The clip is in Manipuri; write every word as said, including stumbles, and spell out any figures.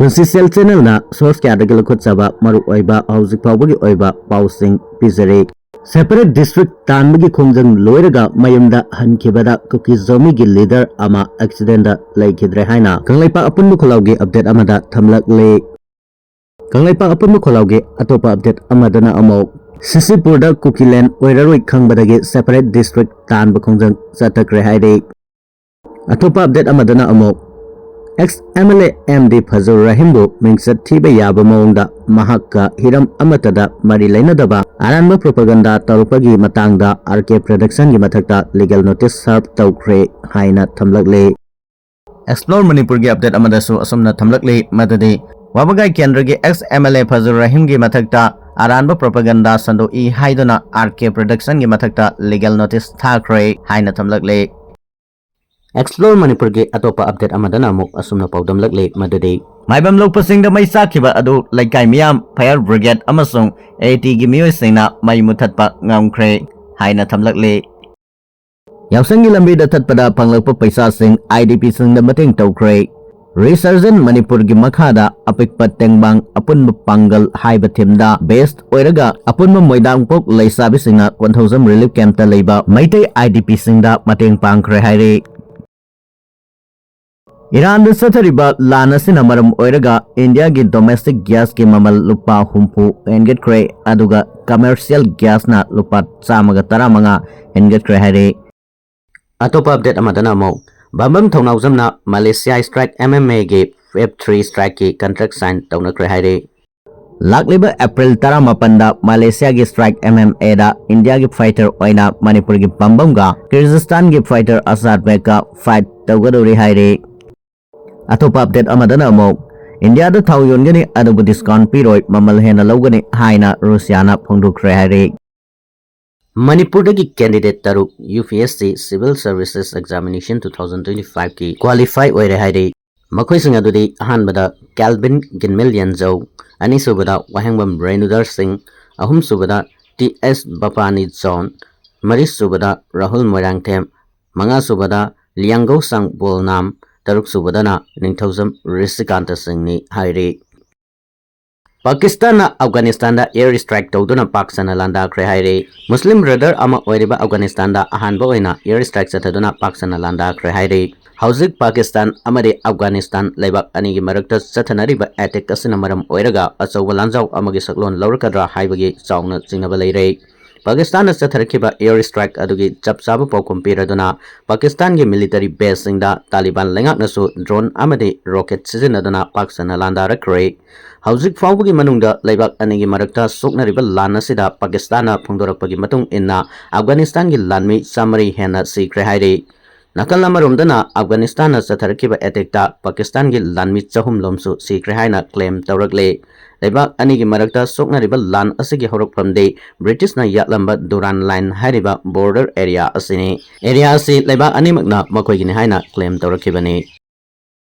ꯄꯨꯟꯁꯤ ꯁꯦꯜ ꯆꯦꯅꯦꯜꯅ ꯁꯣꯔꯁ ꯀꯌꯥꯗꯒꯤ ꯂꯧꯈꯠꯆꯕ ꯃꯔꯨꯑꯣꯏꯕ ꯍꯧꯖꯤꯛ ꯐꯥꯎꯕꯒꯤ ꯑꯣꯏꯕ ꯄꯥꯎꯁꯤꯡ ꯄꯤꯖꯔꯤ꯫ ꯁꯦꯄꯔꯦꯠ ꯗꯤꯁꯇ꯭ꯔꯤꯛ ꯇꯥꯟꯕꯒꯤ ꯈꯣꯡꯖꯪ ꯂꯣꯏꯔꯒ ꯃꯌꯨꯝꯗ ꯍꯟꯈꯤꯕꯗ ꯀꯨꯀꯤ ꯖꯣꯃꯤꯒꯤ ꯂꯤꯗꯔ ꯑꯃ ꯑꯦꯛꯁꯤꯗꯦꯟꯗ ꯂꯩꯈꯤꯗ꯭ꯔꯦ ꯍꯥꯏꯅ ꯀꯪꯂꯩꯄꯥꯛ ꯑꯄꯨꯟꯕ ꯈꯨꯜꯂꯥꯎꯒꯤ ꯑꯞꯗꯦꯠ ꯑꯃꯗ ꯊꯝꯂꯛꯂꯤ꯫ ꯀꯪꯂꯩꯄꯥꯛ ꯑꯄꯨꯟꯕ ꯈꯨꯜꯂꯥꯎꯒꯤ ꯑꯇꯣꯞꯄ ꯑꯞꯗꯦꯠ ꯑꯃꯗꯅ ꯑꯃꯨꯛ ꯁꯤꯁꯤꯄꯨꯔꯗ ꯀꯨꯀꯤꯂꯦꯟ ꯑꯣꯏꯔꯔꯣꯏ ꯈꯪꯕꯗꯒꯤ ꯁꯦꯄꯔꯦꯠ ꯗꯤꯁꯇ꯭ꯔꯤꯛ ꯇꯥꯟꯕ ꯈꯣꯡꯖꯪ ꯆꯠꯊꯈ꯭ꯔꯦ ꯍꯥꯏꯔꯤ꯫ ꯑꯇꯣꯞꯄ ꯑꯞꯗꯦꯠ ꯑꯃꯗꯅ ꯑꯃꯨꯛ ex M L A M D Fazal ꯔꯍꯤꯝꯕꯨ ꯃꯤꯡꯆꯠ ꯊꯤꯕ ꯌꯥꯕ ꯃꯑꯣꯡꯗ ꯃꯍꯥꯛꯀ ꯍꯤꯔꯝ ꯑꯃꯠꯇꯗ ꯃꯔꯤ ꯂꯩꯅꯗꯕ ꯑꯔꯥꯟꯕ ꯄ꯭ꯔꯣꯄꯥꯒꯟꯗꯥ ꯇꯧꯔꯛꯄꯒꯤ ꯃꯇꯥꯡꯗ ꯑꯥꯔ ꯀꯦ ꯄ꯭ꯔꯣꯗꯛꯁꯟꯒꯤ ꯃꯊꯛꯇ ꯂꯤꯒꯦꯜ ꯅꯣꯇꯤꯁ ꯁꯔꯞ ꯇꯧꯈ꯭ꯔꯦ ꯍꯥꯏꯅ ꯊꯝꯂꯛꯂꯤ꯫ ꯑꯦꯛꯁꯄ꯭ꯂꯣꯔ ꯃꯅꯤꯄꯨꯔꯒꯤ ꯑꯞꯗꯦꯠ ꯑꯃꯗꯁꯨ ꯑꯁꯨꯝꯅ ꯊꯝꯂꯛꯂꯤ ꯃꯗꯨꯗꯤ ꯋꯥꯕꯒꯥꯏ ꯀꯦꯟꯗ꯭ꯔꯒꯤ ꯑꯦꯛꯁ ꯑꯦꯝ ꯑꯦꯜ ꯑꯦ ꯐꯖꯜ ꯔꯍꯤꯝꯒꯤ ꯃꯊꯛꯇ ꯑꯔꯥꯟꯕ ꯄ꯭ꯔꯣꯄꯥꯒꯟꯗꯥ ꯁꯟꯗꯣꯛꯏ ꯍꯥꯏꯗꯨꯅ ꯑꯥꯔ ꯀꯦ ꯄ꯭ꯔꯣꯗꯛꯁꯟꯒꯤ ꯃꯊꯛꯇ ꯂꯤꯒꯦꯜ ꯅꯣꯇꯤꯁ ꯊꯥꯈ꯭ꯔꯦ ꯍꯥꯏꯅ ꯊꯝꯂꯛꯂꯤ꯫ ꯑꯦꯛꯁꯄ꯭ꯂꯣꯔ ꯃꯅꯤꯄꯨꯔꯒꯤ ꯑꯇꯣꯞꯄ ꯑꯞꯗꯦꯠ ꯑꯃꯗꯅ ꯑꯃꯨꯛ ꯑꯁꯨꯝꯅ ꯄꯥꯎꯗꯝꯂꯛꯂꯤ ꯃꯗꯨꯗꯤ ꯃꯥꯏꯕꯝ ꯂꯣꯛꯄꯁꯤꯡꯗ ꯃꯩ ꯆꯥꯛꯈꯤꯕ ꯑꯗꯨ ꯂꯩꯀꯥꯏ ꯃꯤꯌꯥꯝ, ꯐꯥꯌꯔ ꯕ꯭ꯔꯤꯒꯦꯗ ꯑꯃꯁꯨꯡ ꯑꯦ ꯇꯤꯒꯤ ꯃꯤꯑꯣꯏꯁꯤꯡꯅ ꯃꯩ ꯃꯨꯊꯠꯄ ꯉꯝꯈ꯭ꯔꯦ ꯍꯥꯏꯅ ꯊꯝꯂꯛꯂꯤ꯫ ꯌꯥꯎꯁꯪꯒꯤ ꯂꯝꯕꯤꯗ ꯊꯠꯄꯗ ꯐꯪꯂꯛꯄ ꯄꯩꯁꯥꯁꯤꯡ ꯑꯥꯏ ꯗꯤ ꯄꯤꯁꯤꯡꯗ ꯃꯇꯦꯡ ꯇꯧꯈ꯭ꯔꯦ꯫ ꯔꯤꯁꯔꯖꯦꯟ ꯃꯅꯤꯄꯨꯔꯒꯤ ꯃꯈꯥꯗ ꯑꯄꯤꯛꯄ ꯇꯦꯡꯕꯥꯡ ꯑꯄꯨꯟꯕ ꯄꯥꯡꯒꯜ ꯍꯥꯏꯕ ꯊꯤꯝꯗ ꯕꯦꯁ ꯑꯣꯏꯔꯒ ꯑꯄꯨꯟꯕ ꯃꯣꯏꯗꯥꯡꯄꯣꯛ ꯂꯩꯁꯥꯕꯤꯁꯤꯡꯅ ꯀꯣꯟꯊꯧꯖꯝ ꯔꯤꯂꯤꯐ ꯀꯦꯝꯞꯇ ꯂꯩꯕ ꯃꯩꯇꯩ ꯑꯥꯏ ꯗꯤ ꯄꯤꯁꯤꯡꯗ ꯃꯇꯦꯡ ꯄꯥꯡꯈ꯭ꯔꯦ ꯍꯥꯏꯔꯤ꯫ ꯏꯔꯥꯟꯗ ꯆꯠꯊꯔꯤꯕ ꯂꯥꯟ ꯑꯁꯤꯅ ꯃꯔꯝ ꯑꯣꯏꯔꯒ ꯏꯟꯗꯤꯌꯥꯒꯤ ꯗꯣꯃꯦꯁꯇꯤꯛ ꯒ꯭ꯌꯥꯁꯀꯤ ꯃꯃꯜ ꯂꯨꯄꯥ ꯍꯨꯝꯐꯨ ꯍꯦꯟꯒꯠꯈ꯭ꯔꯦ, ꯑꯗꯨꯒ ꯀꯃꯔꯁꯤꯌꯦꯜ ꯒ꯭ꯌꯥꯁꯅ ꯂꯨꯄꯥ ꯆꯥꯝꯃꯒ ꯇꯔꯥꯃꯉꯥ ꯍꯦꯟꯒꯠꯈ꯭ꯔꯦ ꯍꯥꯏꯔꯤ꯫ ꯑꯇꯣꯞꯄ ꯑꯞꯗꯦꯠ ꯑꯃꯗꯅ ꯑꯃꯨꯛ ꯕꯝꯕꯝ ꯊꯧꯅꯥꯎꯖꯝꯅ ꯃꯂꯦꯁꯤꯌꯥ ꯁ꯭ꯇ꯭ꯔꯥꯏꯛ ꯑꯦꯝ ꯑꯦꯝ ꯑꯦꯒꯤ ꯋꯦꯕ ꯊ꯭ꯔꯤ ꯁ꯭ꯇ꯭ꯔꯥꯏꯛꯀꯤ ꯀꯟꯇ꯭ꯔꯦꯛ ꯁꯥꯏꯟ ꯇꯧꯅꯈ꯭ꯔꯦ ꯍꯥꯏꯔꯤ꯫ ꯂꯥꯛꯂꯤꯕ ꯑꯦꯄ꯭ꯔꯤꯜ ꯇꯔꯥꯃꯥꯄꯟꯗ ꯃꯂꯦꯁꯤꯌꯥꯒꯤ ꯁ꯭ꯇ꯭ꯔꯥꯏꯛ ꯑꯦꯝ ꯑꯦꯝ ꯑꯦꯗ ꯏꯟꯗꯤꯌꯥꯒꯤ ꯐꯥꯏꯇꯔ ꯑꯣꯏꯅ ꯃꯅꯤꯄꯨꯔꯒꯤ ꯕꯝꯕꯝꯒ ꯀꯤꯔꯒꯤꯖꯁꯇꯥꯟꯒꯤ ꯐꯥꯏꯇꯔ ꯑꯁꯥꯗ ꯕꯦꯒꯀ ꯐꯥꯏꯠ ꯇꯧꯒꯗꯧꯔꯤ ꯍꯥꯏꯔꯤ꯫ ꯑꯇꯣꯞꯄ ꯑꯞꯗꯦꯠ ꯑꯃꯗꯅ ꯑꯃꯨꯛ ꯏꯟꯗꯤꯌꯥꯗ ꯊꯥꯎ ꯌꯣꯟꯒꯅꯤ, ꯑꯗꯨꯕꯨ ꯗꯤꯁꯀꯥꯎꯟ ꯄꯤꯔꯣꯏ, ꯃꯃꯜ ꯍꯦꯟꯅ ꯂꯧꯒꯅꯤ ꯍꯥꯏꯅ ꯔꯨꯁꯤꯌꯥꯅ ꯐꯣꯡꯗꯣꯛꯈ꯭ꯔꯦ ꯍꯥꯏꯔꯤ꯫ ꯃꯅꯤꯄꯨꯔꯗꯒꯤ ꯀꯦꯟꯗꯤꯗꯦꯠ ꯇꯔꯨꯛ U P S C civil services examination two thousand twenty ꯐꯥꯏꯚꯀꯤ ꯀ꯭ꯋꯥꯂꯤꯐꯥꯏ ꯑꯣꯏꯔꯦ ꯍꯥꯏꯔꯤ꯫ ꯃꯈꯣꯏꯁꯤꯡ ꯑꯗꯨꯗꯤ ꯑꯍꯥꯟꯕꯗ ꯀꯦꯜꯚꯤꯟ ꯒꯤꯟꯃꯤꯜ ꯌꯦꯟꯖꯧ, ꯑꯅꯤꯁꯨꯕꯗ ꯋꯥꯍꯦꯡꯕꯝ ꯔꯦꯅꯨꯗꯔ ꯁꯤꯡ, ꯑꯍꯨꯝꯁꯨꯕꯗ ꯇꯤ ꯑꯦꯁ ꯕꯄꯥꯅꯤ ꯖꯣꯟ, ꯃꯔꯤꯁꯨꯕꯗ ꯔꯥꯍꯨꯜ ꯃꯣꯏꯔꯥꯡꯊꯦꯝ, ꯃꯉꯥꯁꯨꯕꯗ ꯂꯤꯌꯥꯡꯒꯧꯁꯥꯡ ꯕꯣꯜꯅꯥꯝ, ꯇꯔꯨꯛ ꯁꯨꯕꯗꯅ ꯅꯤꯡꯊꯧꯖꯝ ꯔꯤꯁꯤꯀꯥꯟꯇ ꯁꯤꯡꯅꯤ ꯍꯥꯏꯔꯤ꯫ ꯄꯥꯀꯤꯁꯇꯥꯟꯅ ꯑꯐꯒꯥꯅꯤꯁꯇꯥꯟꯗ air strike ꯇꯧꯗꯨꯅ ꯄꯥꯛ ꯁꯟꯅ ꯂꯥꯟꯗꯥꯈ꯭ꯔꯦ ꯍꯥꯏꯔꯤ꯫ ꯃꯨꯁꯂꯤꯝ brother ꯑꯃ ꯑꯣꯏꯔꯤꯕ ꯑꯐꯒꯥꯅꯤꯁꯇꯥꯟꯗ ꯑꯍꯥꯟꯕ ꯑꯣꯏꯅ air strike ꯆꯠꯊꯗꯨꯅ ꯄꯥꯛ ꯁꯟꯅ ꯂꯥꯟꯗꯥꯈ꯭ꯔꯦ ꯍꯥꯏꯔꯤ꯫ ꯍꯧꯖꯤꯛ ꯄꯥꯀꯤꯁꯇꯥꯟ ꯑꯃꯗꯤ ꯑꯐꯒꯥꯅꯤꯁꯇꯥꯟ ꯂꯩꯕꯥꯛ ꯑꯅꯤꯒꯤ ꯃꯔꯛꯇ ꯆꯠꯊꯅꯔꯤꯕ attack ꯑꯁꯤꯅ ꯃꯔꯝ ꯑꯣꯏꯔꯒ ꯑꯆꯧꯕ ꯂꯥꯟꯖꯥꯎ ꯑꯃꯒꯤ ꯁꯛꯂꯣꯟ ꯂꯧꯔꯛꯀꯗ꯭ꯔꯥ ꯍꯥꯏꯕꯒꯤ ꯆꯥꯎꯅ ꯆꯤꯡꯅꯕ ꯂꯩꯔꯦ꯫ ꯄꯥꯀꯤꯁꯇꯥꯟꯅ ꯆꯠꯊꯔꯛꯈꯤꯕ air strike ꯑꯗꯨꯒꯤ ꯆꯞ ꯆꯥꯕ ꯄꯥꯎꯈꯨꯝ ꯄꯤꯔꯗꯨꯅ ꯄꯥꯀꯤꯁꯇꯥꯟꯒꯤ military baseꯁꯤꯡꯗ ꯇꯥꯂꯤꯕꯥꯟ ꯂꯩꯉꯥꯛꯅꯁꯨ drone ꯑꯃꯗꯤ rocket ꯁꯤꯖꯤꯟꯅꯗꯨꯅ ꯄꯥꯛ ꯁꯟꯅ ꯂꯥꯟꯗꯥꯔꯛꯈ꯭ꯔꯦ꯫ ꯍꯧꯖꯤꯛ ꯐꯥꯎꯕꯒꯤ ꯃꯅꯨꯡꯗ ꯂꯩꯕꯥꯛ ꯑꯅꯤꯒꯤ ꯃꯔꯛꯇ ꯁꯣꯛꯅꯔꯤꯕ ꯂꯥꯟ ꯑꯁꯤꯗ ꯄꯥꯀꯤꯁꯇꯥꯟꯅ ꯐꯣꯡꯗꯣꯔꯛꯄꯒꯤ ꯃꯇꯨꯡ ꯏꯟꯅ ꯑꯐꯒꯥꯅꯤꯁꯇꯥꯟꯒꯤ ꯂꯥꯟꯃꯤ ꯆꯥꯃꯔꯤ ꯍꯦꯟꯅ ꯁꯤꯈ꯭ꯔꯦ ꯍꯥꯏꯔꯤ꯫ ꯅꯥꯀꯜ ꯑꯃꯔꯣꯝꯗꯅ ꯑꯐꯒꯥꯅꯤꯁꯇꯥꯟꯅ ꯆꯠꯊꯔꯛꯈꯤꯕ attackꯇ ꯄꯥꯀꯤꯁꯇꯥꯟꯒꯤ ꯂꯥꯟꯃꯤ ꯆꯍꯨꯝ ꯂꯣꯝꯁꯨ ꯁꯤꯈ꯭ꯔꯦ ꯍꯥꯏꯅ claim ꯇꯧꯔꯛꯂꯦ꯫ ꯂꯩꯕꯥꯛ ꯑꯅꯤꯒꯤ ꯃꯔꯛꯇ ꯁꯣꯛꯅꯔꯤꯕ ꯂꯥꯟ ꯑꯁꯤꯒꯤ ꯍꯧꯔꯛꯐꯝꯗꯤ ꯕ꯭ꯔꯤꯇꯤꯁꯅ ꯌꯥꯠꯂꯝꯕ ꯗꯨꯔꯥꯟ line ꯍꯥꯏꯔꯤꯕ border area ꯑꯁꯤꯅꯤ꯫ Area ꯑꯁꯤ ꯂꯩꯕꯥꯛ ꯑꯅꯤꯃꯛꯅ ꯃꯈꯣꯏꯒꯤꯅꯤ ꯍꯥꯏꯅ claim ꯇꯧꯔꯛꯈꯤꯕꯅꯤ꯫